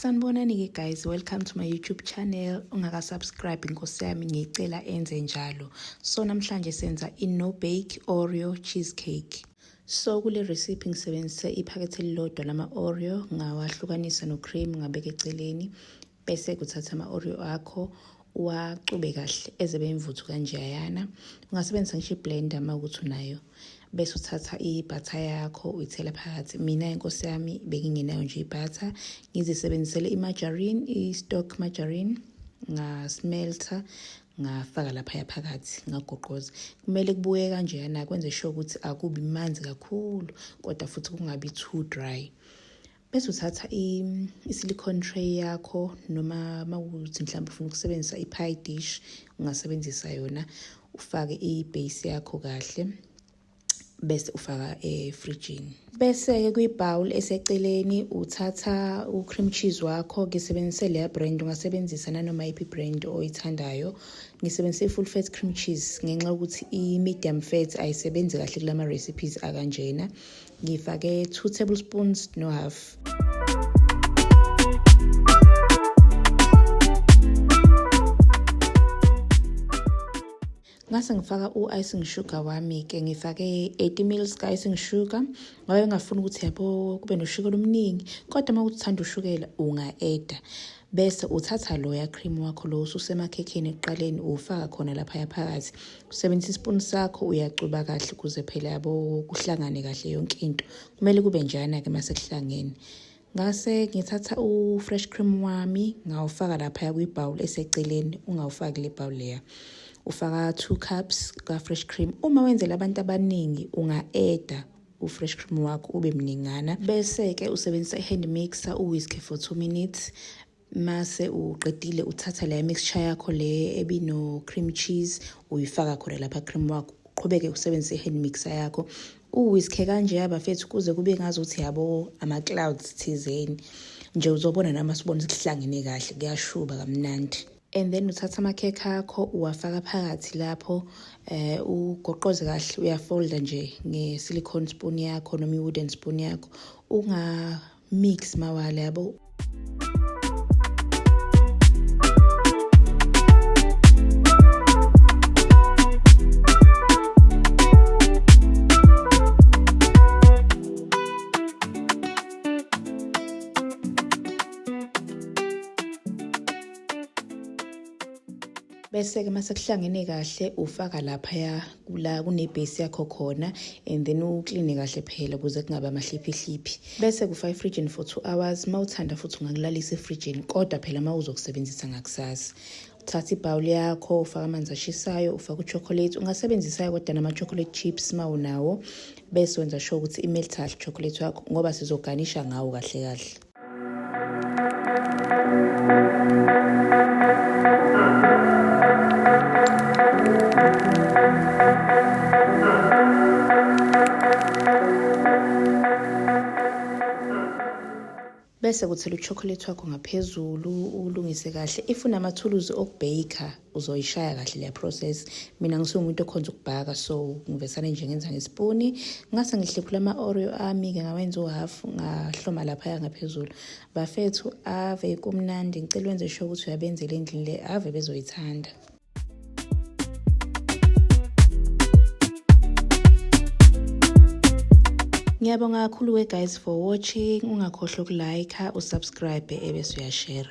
Sanibonani-ke guys, welcome to my YouTube channel. Ungaka-subscribe inkosi yami ngicela enze njalo. So namhlanje senza i-no bake Oreo cheesecake. So kule recipe ngisebenzise iphakethe elilodwa lama-Oreo, ngawahlukanisa no-cream ngabeka eceleni. Bese kuthatha ama-Oreo akho uwacube kahle eze bemvuthu kanjeyana. Ungasebenzisa ngisho i-blender uma ukuthi unayo. Bese uthatha i-butter yakho uyithela phakathi. Mina inkosi yami bengingenayo nje i-butter, ngizisebenzisele i-margarine, i-stock margarine, nga-smelter ngafaka laphaya phakathi ngagoqoza. Kumele kubuye kanjeyana, kwenze sure ukuthi akubi manzi kakhulu kodwa futhi kungabi too dry. Bese uthatha i-silicone tray yakho, noma mawukuthi mhlawumbe ufuna ukusebenzisa i-pie dish ungasebenzisa yona, ufake i-base yakho kahle bese ufaka efrijini. Bese-ke kwi-bowl eseceleni uthatha u-cream cheese wakho. Ngisebenzise leya brand, ungasebenzisa nanoma yiphi brand oyithandayo. Ngisebenzise i-full fat cream cheese ngenxa yokuthi i-medium fat ayisebenzi kahle kulama recipes akanjena. Ngifake 2 tablespoons no half. Ngase ngifaka u-icing sugar wami-ke, ngifake 80 mils ka-icing sugar ngoba bengingafuni ukuthi yabo kube noshukela omningi, kodwa uma kuthi uthanda ushukela unga-eda. Bese uthatha loya cream wakho lo ususemakhekheni ekuqaleni, uwufaka khona laphaya phakathi. Usebenzisa isipuni sakho uyacuba kahle ukuze phela yabo kuhlangane kahle yonke into. Kumele kube njana-ke mase kuhlangene. Ngase ngithatha u-fresh cream wami ngawufaka laphaya kwi-bowl eseceleni, ungawufaki le bowl leya. Ufaka 2 cups ka-fresh cream. Uma wenzela abantu abaningi unga-eda u-fresh cream wakho ube mningana. Bese-ke usebenzisa i-hand mixer u-whisk for 2 minutes. Mase uqedile uthatha leya mixture yakho le ebino cream cheese uyifaka khona lapha cream wakho, uqhubeke usebenzise i-hand mixer yakho uwhiske kanje abafethu kuze kube ngazuthi yabo ama-clouds thizeni nje. Uzobona nama sibona kuhlangene kahle, kuyashuba kamnandi. And then uthatha amakhekhe akho uwafaka phakathi lapho, ugoqoze kahle, uyafolda nje nge-silicone spoon yakho noma i-wooden spoon yakho, unga mix mawala yabo. Bese-ke mase kuhlangene kahle ufaka laphaya la kune-base yakho khona, and then ukline kahle phela ukuze kungabi amahliphihliphi. Bese kufaka efrijini for 2 hours. Uma uthanda futhi ungakulalisa efrijini, kodwa phela uma uzokusebenzisa ngakusasa. Uthatha ibhawuli yakho ufaka amanzi ashisayo, ufaka u-chocolate, ungasebenzisa kodwa nama-chocolate chips uma unawo, bese wenza sure ukuthi i-melt kahle chocolate wakho ngoba sizoganisha ngawo kahle kahle. Bese kuthela u-chocolate wakho ngaphezulu, ulungise kahle. If unamathuluzi okubhaka uzoyishaya kahle leya process. Mina ngisuke okhonza ukubhaka, so ngivesane nje ngenza ngesipuni. Ngase ngihlephula ama-Oreo ami-ke ngawenza u-half, ngahloma laphaya ngaphezulu. Bafethu ave kumnandi, ngicela wenze sure ukuthi uyabenzela endlini le, ave bezoyithanda. Ngiyabonga kakhulu we guys for watching. Ungakhohlwa ukulike, usubscribe ebese uyashare.